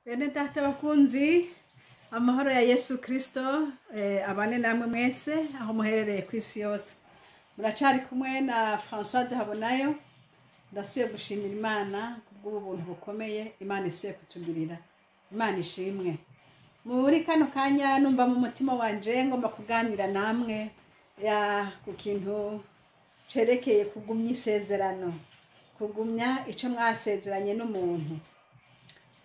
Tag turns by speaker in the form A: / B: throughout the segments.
A: Bene data bakunzi, amahoro ya Yesu Kristo abane namwe mwese aho muherereye ku isi yose. Muracari kumwe na Françoise Habonayo. Ndasubiye gushimira Imana kubw'ubu buntu bukomeye Imana isubiye kutugirira. Imana ishimwe. Muri kano kanya numva mu mutima wanje ngomba kuganira namwe ya ku kintu cerekeye kugumya isezerano, kugumya ico mwasezeranye n'umuntu.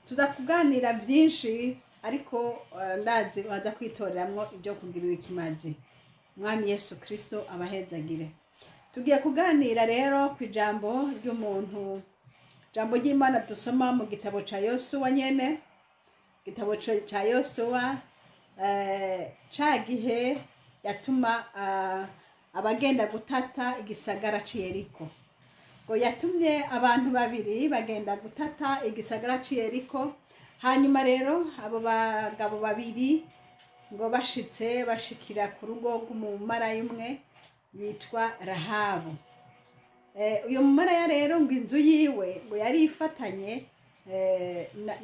A: Tuza kuganira byinshi, ariko ndazi uraza kwitoreramwo ibyo kugirira ikimazi. Mwami Yesu Kristo abahezagire. Tugiye kuganira rero ku ijambo ry'umuntu, ijambo ry'Imana dusoma mu gitabo ca Yosuwa nyene, igitabo ca Yosuwa, ca gihe yatuma abagenda gutata igisagara c'i Yeriko. Ngo yatumye abantu babiri bagenda gutata igisagara c'i Yeriko. Hanyuma rero abo bagabo babiri ngo bashitse bashikira ku rugo rw'umumaraya umwe yitwa Rahabu. Uyo mumaraya rero ngo inzu yiwe ngo yari ifatanye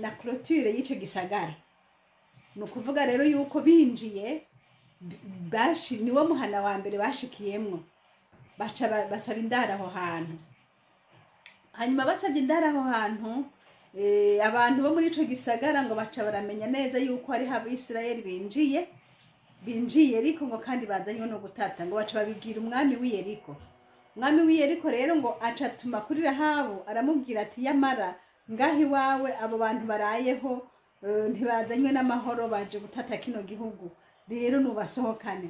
A: na clôture y'ico gisagara. Ni ukuvuga rero yuko binjiye niwo muhana wa mbere bashikiyemwo, baca basaba indaro aho hantu. Hanyuma basabye indaro aho hantu, abantu bo muri ico gisagara ngo baca baramenya neza yuko hariho Abisirayeli binjiye Yeriko, ngo kandi bazanywe no gutata, ngo baca babigira umwami w'i Yeriko. Umwami w'i Yeriko rero ngo aca atuma kuri Rahabu, aramubwira ati: "Yamara ngaho iwawe abo bantu barayeho, ntibazanywe n'amahoro, baje gutata kino gihugu, rero nubasohokane."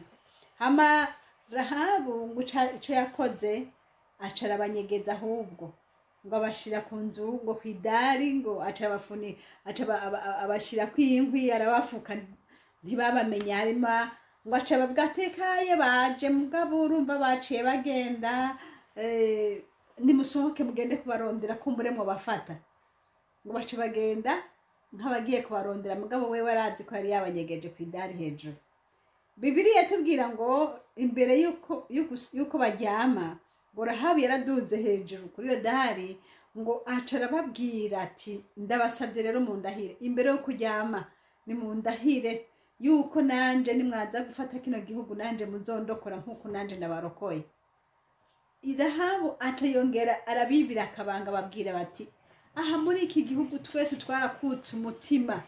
A: Hama Rahabu ngo ico yakoze, aca arabanyegeza, ahubwo ngo abashira ku nzu, ngo kw'idari, ngo aca abafuni, aca abashira kw'inkwi, arabafuka ntibabamenye. Harima ngo aca abavuga atekaye baje, mugabo urumva baciye bagenda, nimusohoke mugende kubarondera, kumbure bafata. Ngo bace bagenda nk'abagiye kubarondera, mugabo wewe arazi ko yari yabanyegeje kw'idari hejuru. Bibiliya tubwira ngo imbere yuko baryama, ngo Rahabu yaraduze hejuru kuri iyo dari, ngo aca arababwira ati: "Ndabasabye rero mundahire imbere yo kuryama, nimundahire yuko nanje nimwaza gufata kino gihugu nanje muzondokora nk'uko nanje nabarokoye." Rahabu aca yongera arabibira akabanga, ababwira bati: "Aha muri iki gihugu twese twarakutse umutima,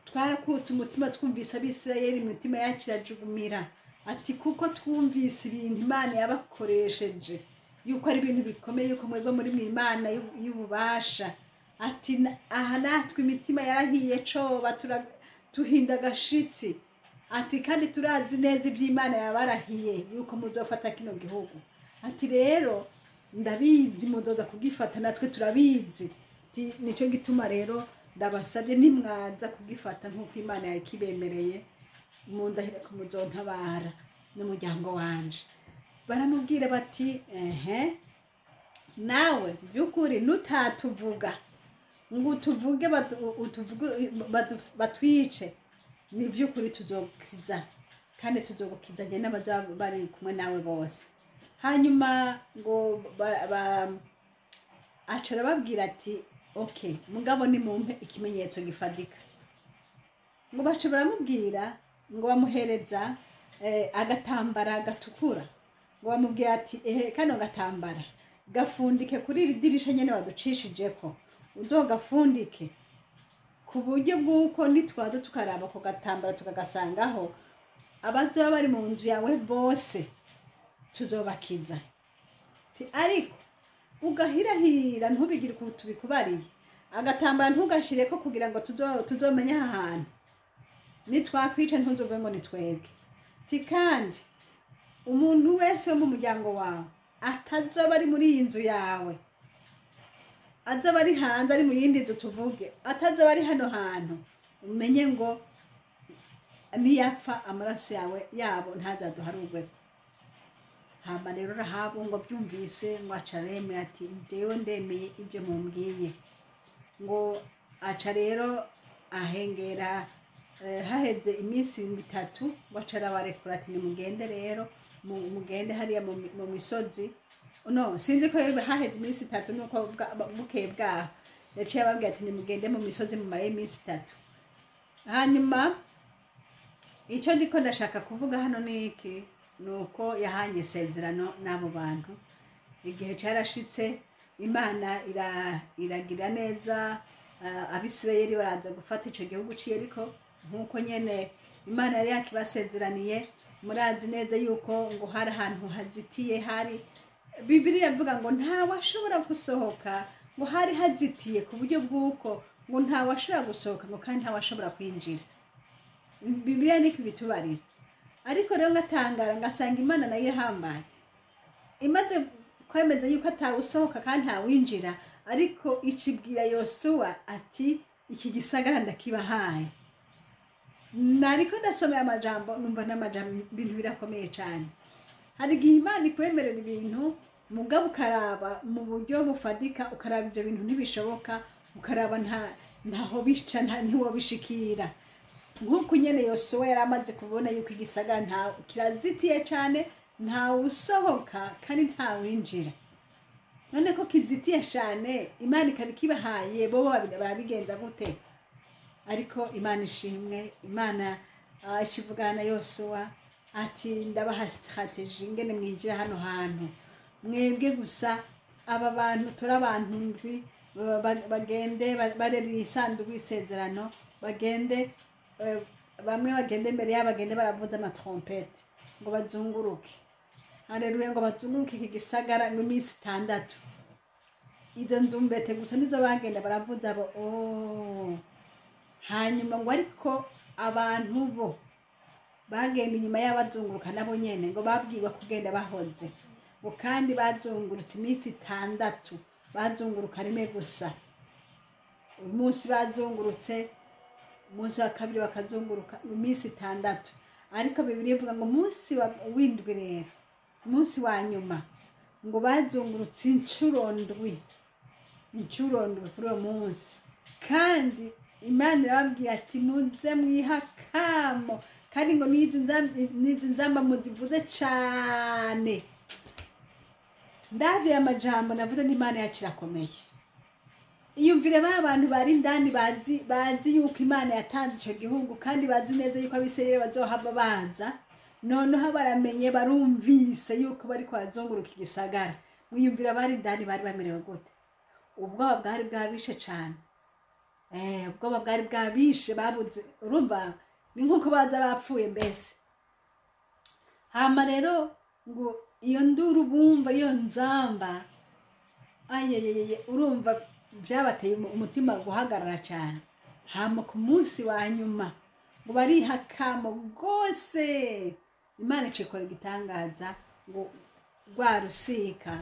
A: twarakutse umutima twumvise Abisirayeli, imitima yacu irajugumira." Ati: "Kuko twumvise ibintu Imana yabakoresheje, yuko ari ibintu bikomeye, yuko mwebwe muri mu Imana y'ububasha." Ati: "Aha natwe imitima yarahiye coba, tuhinda agashitsi." Ati: "Kandi turazi neza iby'Imana yabarahiye yuko muzofata kino gihugu." Ati: "Rero ndabizi muzoza kugifata, natwe turabizi." Ati: "Nicyo gituma rero ndabasabye, nimwaza kugifata nk'uko Imana yakibemereye, mundahire ko muzontabara n'umuryango wanje." Baramubwira bati: "Ehe, nawe by'ukuri nutatuvuga ngo utuvuge batwice, ni by'ukuri tuzogukiza, kandi tuzogukizanya n'abazaba bari kumwe nawe bose." Hanyuma ngo aca arababwira ati: "Okay, mugabo nimumpe ikimenyetso gifadika." Ngo baca baramubwira, ngo bamuhereza agatambara gatukura, ngo bamubwira ati: "Ehe, kano gatambara gafundike kuri iri dirisha nyene waducishijeko, uzogafundike ku buryo bw'uko nitwaza tukaraba ako gatambara tukagasangaho, abazoba bari mu nzu yawe bose tuzobakiza." Ati: "Ariko ugahirahira ntubigire ukuntu tubikubariye, agatambara ntugashireko, kugira ngo tuzomenye aha hantu, nitwakwica ntuzovuge ngo ni twebwe." Ati: "Kandi umuntu wese wo mu muryango wawe atazoba ari muri iyi nzu yawe, azoba ari hanze, ari mu yindi nzu, tuvuge atazoba ari hano hantu, umenye ngo niyapfa amaraso yawe yabo ntazaduharugweko." Hama rero Rahabu ngo byumvise, ngo aca aremeye, ati: "Jewe ndemeye ibyo mumbwiye." Ngo aca rero ahengera, haheze iminsi 3 ngo aca arabarekura, ati: "Nimugende rero, mugende hariya mu misozi." No sinzi ko haheze iminsi 3, nuko bukeye bwaho Yaciye ababwira ati nimugende mu misozi mumare iminsi 3. Hanyuma icyo ndiko ndashaka kuvuga hano ni iki? Ni uko yahanye isezerano n'abo bantu. Igihe cyarashitse, Imana iragira neza, Abisirayeli baraza gufata icyo gihugu cy'Yeriko nk'uko nyene Imana yari yakibasezeraniye. Murazi neza yuko ngo hari ahantu hazitiye, hari Bibiliya ivuga ngo ntawashobora gusohoka, ngo hari hazitiye ku buryo bw'uko ngo ntawashobora gusohoka, ngo kandi ntawashobora kwinjira. Bibiliya niko ibitubarira. Ariko rero ngatangara ngasanga Imana nayo ihambaye, imaze kwemeza yuko atawusohoka kandi ntawinjira, ariko icibwira Yosuwa ati iki gisagara ndakibahaye. Nariko ndasomeye amajambo numva n'amajambo ibintu birakomeye cyane. Hari igihe Imana ikwemerera ibintu, mugabo ukaraba mu buryo bufadika, ukaraba ibyo bintu ntibishoboka, ukaraba ntaho bica, ntiwobishikira. Nk'uko nyene Yosuwa yari amaze kubona yuko igisagara nta kirazitiye cyane, ntawusohoka kandi ntawinjira. None ko kizitiye cyane, Imana ikaba ikibahaye, bo barabigenza gute? Ariko Imana ishimwe, Imana ikivugana na Yosuwa ati ndabaha strategy ingene mwinjira hano hantu. Mwebwe gusa aba bantu turi abantu ndwi, bagende barera isanduku y'isezerano, bagende bamwe bagende imbere yabo, bagende baravuza amatrompete ngo bazunguruke. Haleluya, ngo bazunguruke iki gisagara ngo iminsi 6. Izo nzumbete gusa nizo bagenda baravuza abo. Oh. Hanyuma ngo ariko abantu bo bagenda inyuma y'abazunguruka nabo nyene ngo babwiwe kugenda bahoze, ngo kandi bazungurutse iminsi 6, bazunguruka rimwe gusa. Umunsi bazungurutse, umunsi wa kabiri bakazunguruka, iminsi 6. Ariko Bibiliya ivuga ngo umunsi w'indwi rero, umunsi wa nyuma, ngo bazungurutse inshuro ndwi, inshuro ndwi kuri uwo munsi. Kandi Imana irababwira ati muze mwihakamo, kandi ngo n'izi nzamba muzivuze cane. Ndavye amajambo navuze n'Imana yacu irakomeye. Iyumvire ba bantu bari indani bazi yuko Imana yatanze ico gihugu, kandi bazi neza yuko Abisirayeli bazohava baza. Noneho baramenye, barumvise yuko bariko bazunguruka igisagara. Mwiyumvira bari indani bari bamerewe gute? Ubwoba bwari bwabishe cane. Ubwoba bwari bwabishe, babuze, urumva ni nkuko baza bapfuye mbese. Hama rero ngo iyo nduru bumva, iyo nzamba, ayeyeye, urumva byabateye umutima guhagarara cyane. Hama ku munsi wa nyuma ngo barihakamo rwose, Imana icikora igitangaza ngo rwa rusika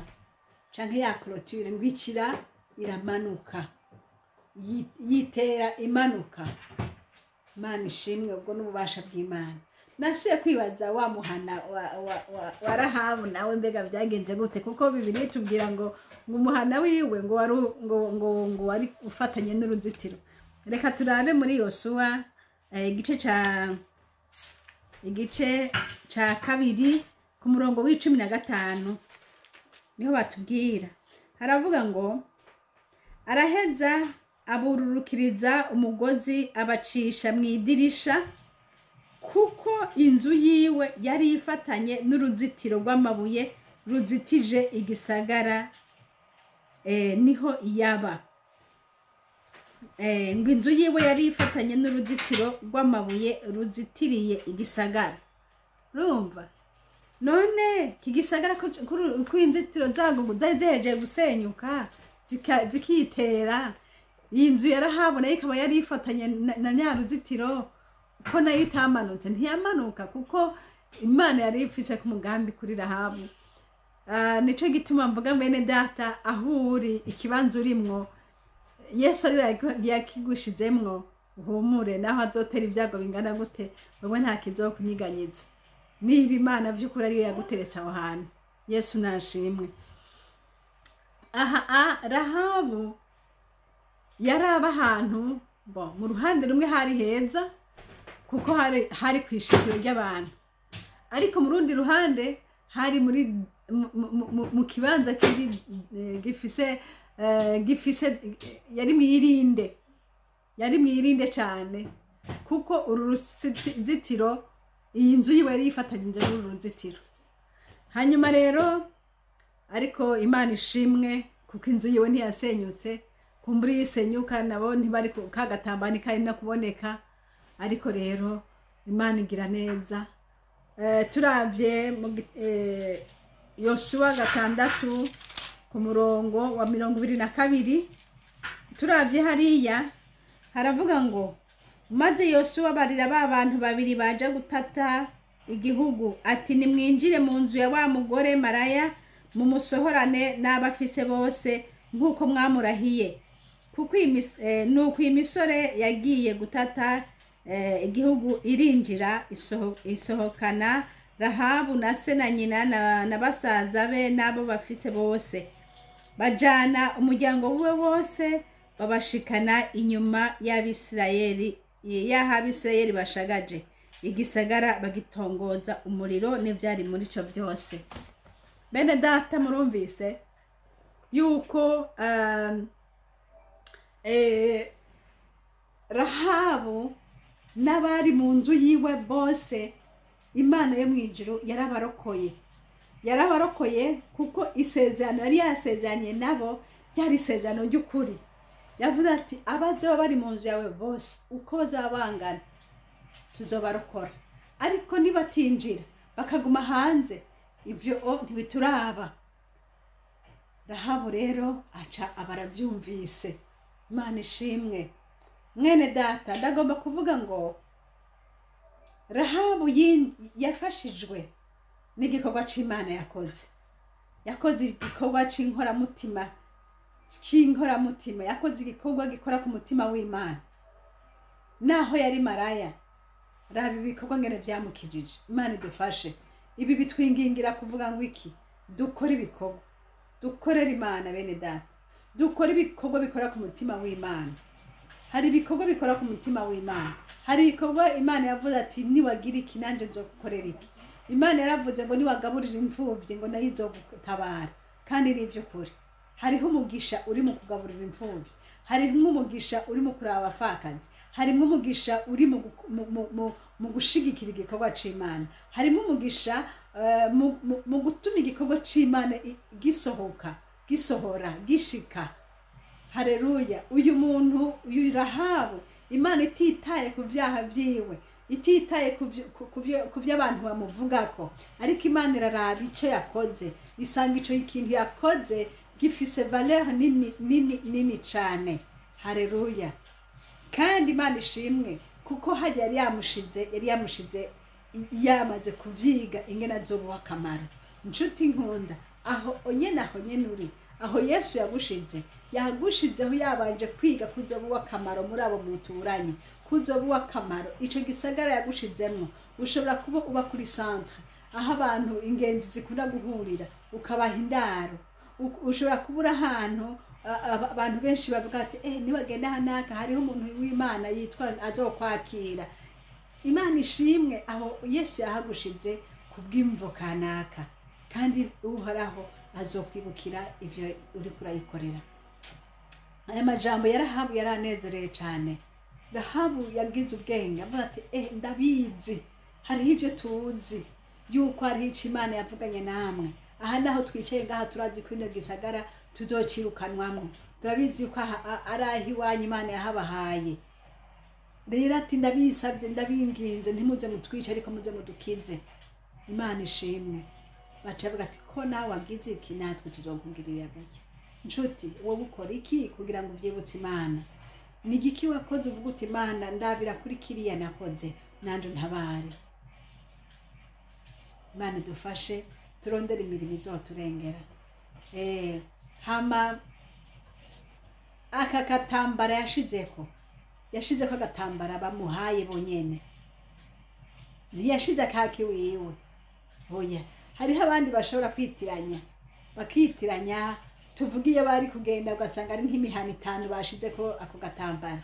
A: canke ya clôture ngo ikira iramanuka, yitera imanuka. Imana ishimwe, ubwo n'ububasha bw'Imana. Nasuye kwibaza wa muhana wa Rahabu nawe mbega byagenze gute, kuko Bibiliya itubwira ngo umuhana wiwe ngo wari ngo wari ufatanye n'uruzitiro. Reka turabe muri Yosuwa igice ca 2 ku murongo w'15 niho batubwira. Haravuga ngo araheza abururukiriza umugozi abacisha mu idirisha, kuko inzu yiwe yari ifatanye n'uruzitiro rw'amabuye ruzitije igisagara, niho yaba. Ngo inzu yiwe yari ifatanye n'uruzitiro rw'amabuye ruzitiriye igisagara. Urumva none iki gisagara ko inzitiro zago zari zihejeje gusenyuka zikitera, iyi nzu ya Rahabu nayo ikaba yari ifatanye na nyaruzitiro, ko nayo itamanutse, ntiyamanuka kuko Imana yari ifise ku mugambi kuri Rahabu. Nico gituma mvuga mwene data, aho uri ikibanza urimwo Yesu ari yakigushizemwo, uhumure naho azotera ibyago bingana gute, wewe nta kizokunyiganyiza. Niba Imana vy'ukuri ariyo yaguteretse aho hantu, Yesu nashimwe. Aha Rahabu yaraba ahantu mu ruhande rumwe hari heza, kuko hari kwishikiro ry'abantu, ariko mu rundi ruhande hari muri mu kibanza kiri gifise Gifise yari mwirinde, yari mwirinde cyane, kuko uru ruzitiro, iyi nzu yiwe yari yifatanyije n'uru ruzitiro. Hanyuma rero, ariko Imana ishimwe, kuko inzu yiwe ntiyasenyutse. Kumbura yisenyuka nabo ntibari kagatambani kari no kuboneka. Ariko rero Imana igira neza. Turavye mu Yosuwa 6 ku murongo wa 22, turavye hariya haravuga ngo: "Maze Yosuwa barira ba bantu babiri baje gutata igihugu, ati: 'Nimwinjire mu nzu ya wa mugore maraya, mumusohorane n'abafise bose, nk'uko mwamurahiye.' Kuko nuko iyi misore yagiye gutata igihugu irinjira, isohokana Rahabu na se na nyina na basaza be n'abo bafise bose, bajana umuryango wiwe wose, babashikana inyuma y'Abisirayeli, y'aho Abisirayeli bashagaje igisagara, bagitongoza umuriro n'ivyari muri ico byose." Bene data, murumvise yuko Rahabu n'abari mu nzu yiwe bose, Imana yo mu ijuru yarabarokoye. Yarabarokoye kuko isezerano yari yasezeranye nabo ryari isezerano ry'ukuri. Yavuze ati: "Abazoba bari mu nzu yawe bose, uko bazaba bangana, tuzobarokora. Ariko nibatinjira bakaguma hanze, ibyo ntibituraba." Rahabu rero aca abarabyumvise. Imana ishimwe. Mwene data, ndagomba kuvuga ngo Rahabu yafashijwe n'igikorwa c'Imana yakoze. Yakoze igikorwa c'inkoramutima, yakoze igikorwa gikora ku mutima w'Imana, naho yari maraya. Raba ibikorwa ngene byamukijije. Imana idufashe. Ibi bitwingingira kuvuga ngo iki? Dukore ibikorwa, dukorere Imana. Bene data, dukore ibikorwa bikora ku mutima w'Imana. Hari ibikorwa bikora ku mutima w'Imana. Hari ibikorwa Imana yavuze ati: "Niwagira iki, nanjye nzogukorera iki." Imana yaravuze ngo niwagaburira imfubyi, ngo nayo izogutabara, kandi ni iby'ukuri. Hariho umugisha uri mu kugaburira imfubyi, hariho umugisha uri mu kuraba abapfakazi, harimo umugisha uri mu gushigikira igikorwa c'Imana, harimo umugisha mu gutuma igikorwa c'Imana gisohoka, gisohora, gishika. Hareruya! Uyu muntu, uyu Rahabu, Imana ititaye ku byaha byiwe, ititaye ku byo abantu bamuvugako, ariko Imana iraraba icyo yakoze, isanga icyo kintu yakoze gifise valeur nini nini nini cyane. Hareruya! Kandi Imana ishimwe, kuko hajya yari yamushize yamaze kubyiga ingene azobuha akamaro. Inshuti nkunda, aho nyene uri, aho Yesu yagushize, yagushizeho yabanje kwiga kuzobuha akamaro muri abo muturanye, kuzobuha akamaro ico gisagara yagushizemwo. Ushobora kuba uba kuri centre, aho abantu ingenzi zikunda guhurira, ukabaha indaro. Ushobora kuba uri ahantu abantu benshi bavuga ati: "Niwagenda hanaka hariho umuntu w'Imana yitwa azokwakira." Imana ishimwe, aho Yesu yahagushize kubw'imvo kanaka, kandi Uhoraho azokwibukira ivyo uriko urayikorera. Aya majambo ya Rahabu yaranezereye cyane. Rahabu yagize ubwenge, avuga ati: "Ndabizi, hariho ibyo tuzi yuko hariho ico Imana yavuganye namwe. Aha naho twicaye ngaha, turazi ko ino gisagara tuzocirukanwamwo. Turabizi yuko aha ari aho iwanyu Imana yahabahaye. Rero," ati, "ndabisabye, ndabinginze, ntimuze mutwice, ariko muze mudukize." Imana ishimwe. Baca bavuga ati: "Ko nawe wagize iki, natwe tuzokugirira gutya." Nshuti, wowe ukora iki kugira ngo ubyibutse Imana? Ni igiki wakoze uvuga uti: "Imana, ndabira kuri kiriya nakoze, nanje ntabare"? Imana idufashe turondere imirimo izoturengera. Hama aka katambara yashizeko agatambara bamuhaye bonyene, ntiyashize akaki wiwe. Oya, hariho abandi bashobora kwitiranya, bakitiranya. Tuvuge iyo bari kugenda, ugasanga ari nk'imihana 5 bashizeko ako gatambara,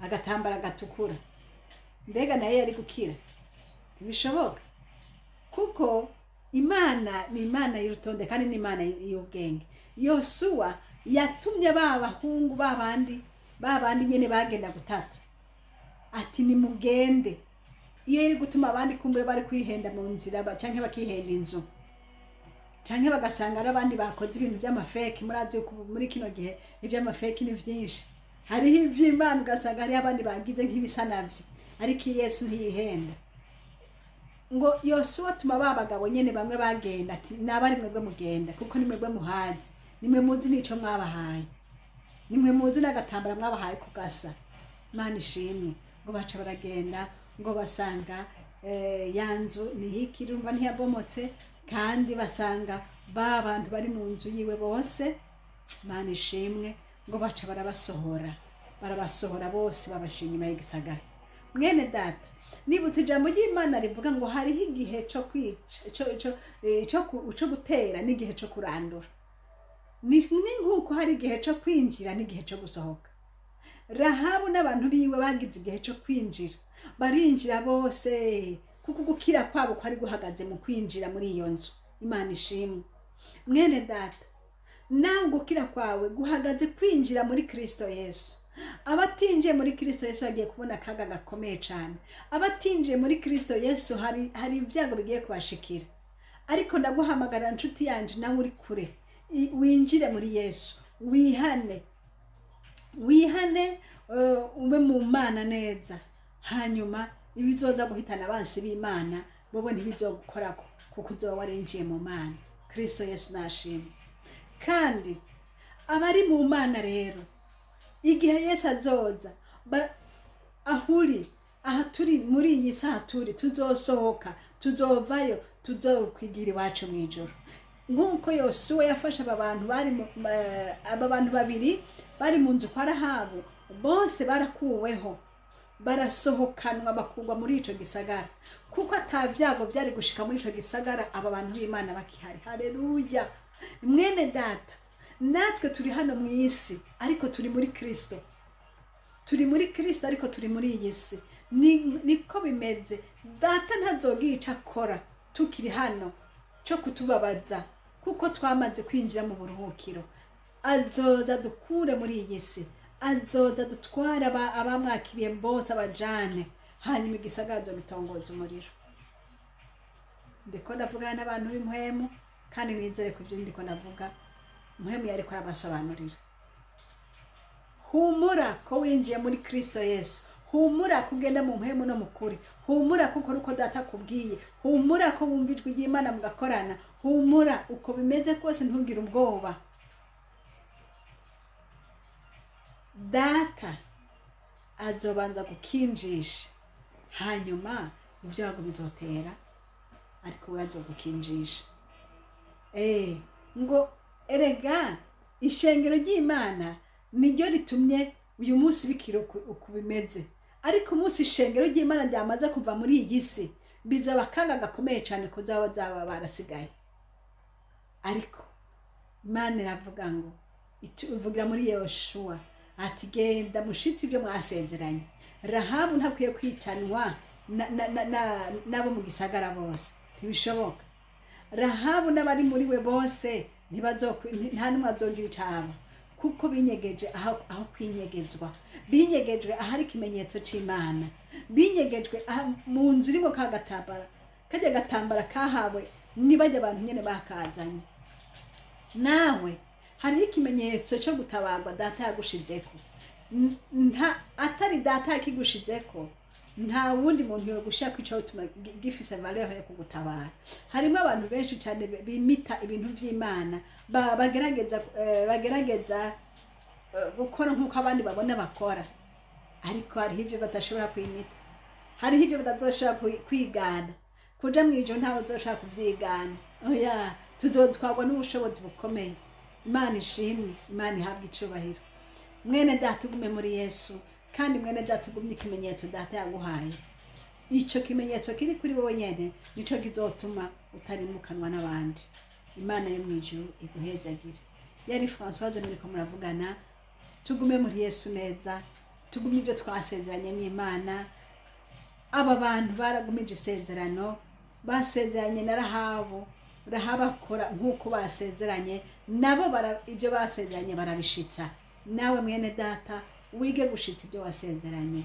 A: agatambara gatukura. Mbega nayo yari gukira? Ntibishoboka, kuko Imana ni Imana y'urutonde kandi ni Imana y'ubwenge. Yosuwa yatumye ba bahungu babandi nyene bagenda gutata, ati nimugende. Iyo iri gutuma abandi kumbure bari kwihenda mu nzira canke bakihenda inzu, canke bagasanga ari abandi bakoze ibintu by'amafeki. Murazi ko muri kino gihe iby'amafeki ni vyinshi, hariho ivy'Imana ugasanga hariho abandi bagize nk'ibisa navyo, ariko Yesu ntiyihenda. Ngo Yosuwa atuma ba bagabo nyene bamwe bagenda, ati nabari mwebwe mugenda, kuko ni mwebwe muhazi, nimwe muzi n'ico mwabahaye, nimwe muzi n'agatambara mwabahaye kugasa. Imana ishimwe. Ngo baca baragenda, ngo basanga ya nzu ntihikiri, urumva ntiyabomotse, kandi basanga ba bantu bari mu nzu yiwe bose. Imana ishimwe. Ngo baca barabasohora bose, babashira inyuma y'igisagara. Mwene data, nibutse ijambo ry'Imana rivuga ngo hariho igihe cyo kwica, cyo gutera n'igihe cyo kurandura. Ni nk'uko hari igihe cyo kwinjira n'igihe cyo gusohoka. Rahabu n'abantu biwe bagize igihe cyo kwinjira, barinjira bose, kuko gukira kwabo kwari guhagaze mu kwinjira muri iyo nzu. Imana ishimwe. Mwene data, nawe gukira kwawe guhagaze kwinjira muri Kristo Yesu. Abatinjiye muri Kristo Yesu bagiye kubona akaga gakomeye cyane. Abatinjiye muri Kristo Yesu hari ibyago bigiye kubashikira. Ariko ndaguhamagara nshuti yanje, nawe uri kure, winjire muri Yesu, wihane, wihane, ube mu Mana neza. Hanyuma ibizoza guhitana abansi b'Imana bobo ntibizogukorako, kuko uzoba warinjiye mu Mana. Kristo Yesu nashimwe. Kandi abari mu Mana rero, igihe Yesu azoza, ahuri aha turi muri iyi saha turi, tuzosohoka, tuzovayo, tuzokwigira iwacu mu ijoro. Nk'uko Yosuwa yafashe aba bantu bari aba bantu babiri bari mu nzu kwa Rahabu, bose barakuweho, barasohokanwa, bakurwa muri ico gisagara, kuko ata vyago byari gushika muri ico gisagara aba bantu b'Imana bakihari. Haleluya. Mwene data, natwe turi hano mu isi, ariko turi muri Kristo. Turi muri Kristo, ariko turi muri iyi si. Niko bimeze. Data ntazogira ico akora tukiri hano cyo kutubabaza, kuko twamaze kwinjira mu buruhukiro. Azoza dukure muri iyi si, azoza dutwara abamwakiriye bose abajane, hanyuma igisagara azogitongoza umuriro. Ndiko ndavugana n'abantu b'impwemu, kandi nizere ku byo ndiko ndavuga, Mpwemu yariko arabasobanurira. Humura ko winjiye muri Kristo Yesu. Humura ko ugenda mu mpwemu no mu kuri. Humura ko ukora uko data akubwiye. Humura ko wumva ijwi ry'Imana mugakorana. Humura uko bimeze kose, ntugire ubwoba. Data azobanza gukinjisha, hanyuma ibyago bizotera, ariko we azogukinjisha. Ngo erega ishengero ry'Imana niryo ritumye uyu munsi bikira uko bimeze. Ariko umunsi ishengero ry'Imana ryamaze kuva muri iyi si, bizaba akaga gakomeye cyane ko zaba barasigaye. Ariko Imana iravuga ngo, ivugira muri Yoshua ati genda mushitsi ibyo mwasezeranye. Rahabu ntakwiye kwicanwa nabo mu gisagara bose, ntibishoboka. Rahabu n'abari muri we bose nta n'umwe azogira icaba, kuko binyegeje aho kwinyegezwa, binyegejwe ahari ikimenyetso c'Imana, binyegejwe mu nzu irimo ka gatambara, kajya gatambara kahawe nibajya abantu nyene bakazanye. Nawe hariho ikimenyetso cyo gutabarwa data yagushizeko. Atari data yakigushizeko, nta wundi muntu yogushaka ico gutuma gifise valeur yo kugutabara. Harimo abantu benshi cyane bimita ibintu vy'Imana, bagerageza gukora nkuko abandi babona bakora, ariko hariho ibyo badashobora kwimita, hariho ibyo batazoshobora kwigana. Kuja mu ijuru ntawe uzoshobora kuvyigana. Oya, tuzotwarwa n'ubushobozi bukomeye. Imana ishimwe, Imana ihabwe icubahiro. Mwene data ugume muri Yesu, kandi mwene data ugumye ikimenyetso data yaguhaye. Ico kimenyetso kiri kuri wowe nyene nico kizotuma utarimukanwa n'abandi. Imana yo mwijuru iguhezagire. Yari Françoise muriko muravugana. Tugume muri Yesu neza, tugume ibyo twasezeranye n'Imana. Aba bantu baragumije isezerano basezeranye na Rahabu, Rahabu akora nk'uko basezeranye nabo, ibyo basezeranye barabishitsa. Nawe mwene data, wige gushitsa ibyo wasezeranye.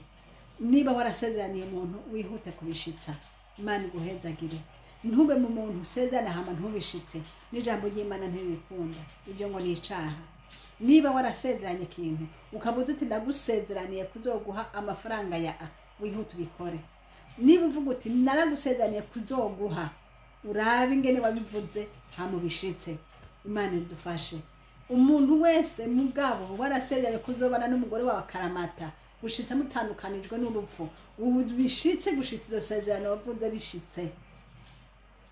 A: Niba warasezeraniye umuntu, wihute kubishitsa. Imana iguhezagire. Ntube mu muntu usezerana hama ntubishitse. N'ijambo ry'Imana ntibikunda ibyo, ngo ni icaha. Niba warasezeranye ikintu, ukabuza uti: "Ndagusezeraniye kuzoguha amafaranga ya a", wihute ubikore. Niba uvuga uti: "Naragusezeraniye kuzoguha", urabe ingene wabivuze hama ubishitse. Imana idufashe. Umuntu wese mugabo warasezeranye kuzobana n'umugore wawe akaramata gushitsa mutandukanijwe n'urupfu, ubishitse, gushitsa izo sezerano wavuze rishitse.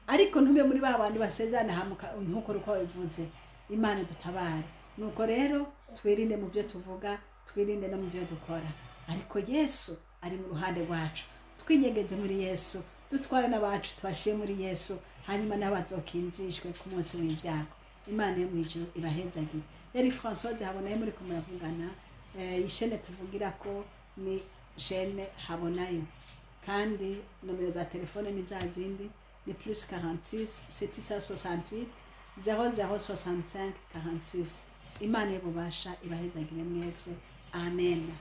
A: Ariko ntube muri ba bandi basezerana hama ntukore uko wabivuze. Imana dutabare. Nuko rero twirinde mu byo tuvuga, twirinde no mu byo dukora. Ariko Yesu ari mu ruhande rwacu. Twinyegeze muri Yesu, dutware n'abacu tubashiye muri Yesu, hanyuma nabo bazokinjishwe ku munsi w'ibyago. Imana yo mu ijuru ibahezagire. Yari Françoise Habonayo muri ko muravugana. Iyi chaîne tuvugira ko ni chaîne Habonayo, kandi nomero za telefone ni za zindi, ni +46 768 00 65 46. Imana y'ububasha ibahezagire mwese. Amen.